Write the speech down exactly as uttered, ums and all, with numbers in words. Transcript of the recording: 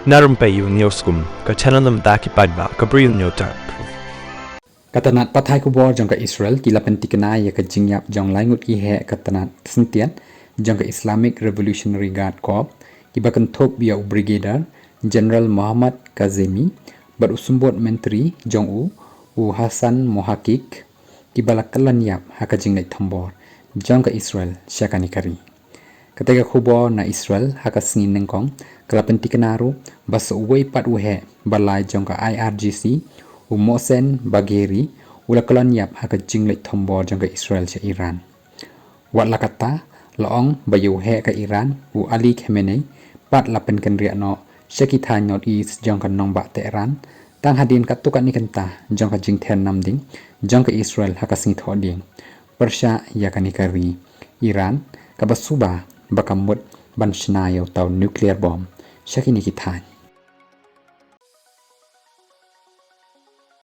Na rympei ïa u News Kum, ka channel na bynta ki paidbah ka Bri u Hynñiewtrep. Ka tnat pathai khubor jong ka Israel ki la pyntikna ïa ka jingïap jong lai ngut ki heh ka tnat syntiat jong ka Islamic Revolutionary Guard Corps, kiba kynthup ïa u Brigadier General Mohammad Kazemi bad u symbud myntri jong u, u Hassan Mohakik, kiba la kyllon ïap ha ka jingleit thombor jong ka Israel sha kane ka ri. Katei ka khubor na Israel ha ka sngi nyngkong ka la pyntikna ruh ba sa uwei pat u heh ba lai jong ka I R G C, u Mohsen Bagheri, u la kyllon ïap ha ka jingleit thombor jong ka Israel sha Iran. Wat la katta, la ong ba ïa u heh ka Iran, u Ali Khamenei, pat la pynkynriah noh sha ki thaiñ North East jong ka nongbah Tehran, tang hadien katto katne kynta jong ka jingther namding jong ka Israel ha ka sngi Thohdieng pyrshah ïa kane ka ri Iran, kaba suba ba ka mut ban shna ïa uta u nuclear bomb sha kine ki thaiñ.